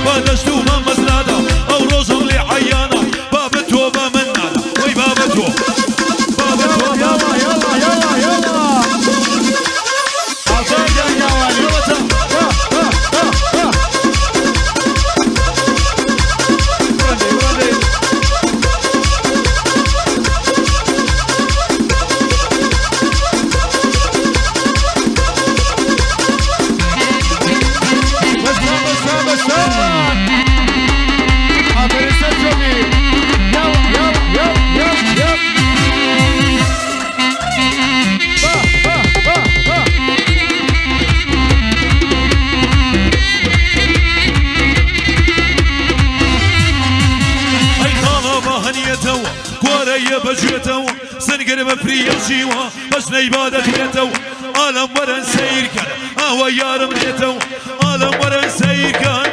بە دەشت و بە مەزرادا ئەو ڕۆژەم لێ عەیانە بابە تۆ بە من نادا وەی بابە تۆ بابە تۆ بە یاڵا یاڵا یاڵا یاڵا ئافەرین گاوالی. ها ها ها ها. بڕەندەی بڕەندەی. بەسە بەسە بەسە. ئافەرین سەرچۆپی. یاڵا یاڵا یاڵا یاڵا یاڵا. با با با با. ئەی خاڵە بە هەنیەتەوە گۆرەیە بەگوێتەوە سنگر بە فریە ژیوە بەژنەی با دەتوێتەوە ئالەم وەرن سەیرکەن ئاوە یارم دێتەوە ئالەم وەرن سەیرکەن.